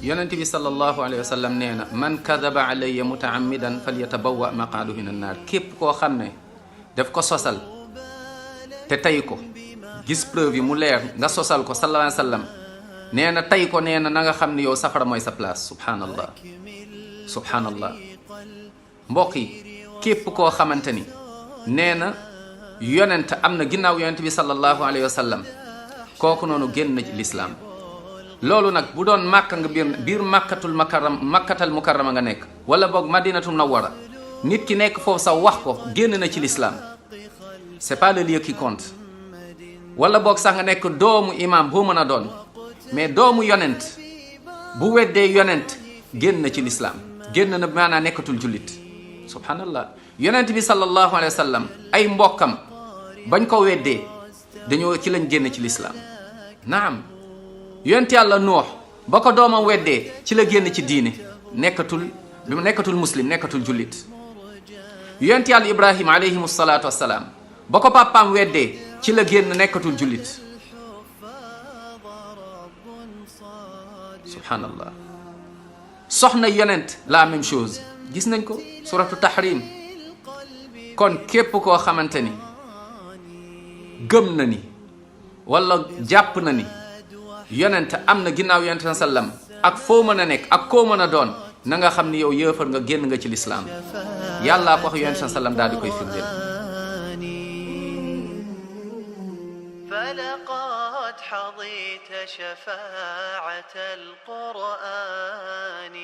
yonent bi sallallahu alayhi wa sallam nee na man kadaba alayya mutaammidan falyatabawwa maqaadahu min annaar képp koo xam ne daf ko sosal te tey ko gis preuve yi mu leer nga sosal ko sallallahu alayhi wa sallam nee na tey ko nee na na nga xam ne yow safara mooy sa place subhanallah subhanallah mbokk yi képp koo xamante ni nee na yonent am na ginnaaw yonent bi sallallahu alayhi wa sallam kooku noonu génn na ci lislaam loolu nag bu doon màkka nga biir makkatal mukarrama nga nekk wala boog madinatu nawwara nit ki nekk foofu sax wax ko génn na ci lislaam c'est pas le lieu qui compte wala boog sax nga nekk doomu imam boo mën a doon mais doomu yonent bu weddee yonent génn na ci lislaam génn na maanaa nekkatul jullit subhanallah yonent bi sallallahu alayhi wa sallam ay mbokkam bañ ko weddee dañoo ci lañ génn ci lislaam naam yonent yàlla Nuux ba ko doomam weddee ci la génn ci diine nekkatul muslim nekkatul jullit yonent yàlla Ibrahima alayhimu salaatu wassalaam ba ko papaam weddee ci la génn nekkatul jullit subhanallah soxna yonent la même chose gis nañ ko suratu tahrim kon képp koo xamante ni gëm na ni wala jàpp na ni yonent am na ginnaaw yonent sallam ak foo mën a nekk ak koo mën a doon na nga xam ni yow yéefar nga génn nga ci lislaam yàllaa ko wax yonent sallam daal di koy firndeel فلقد حظيت شفاعة القرآن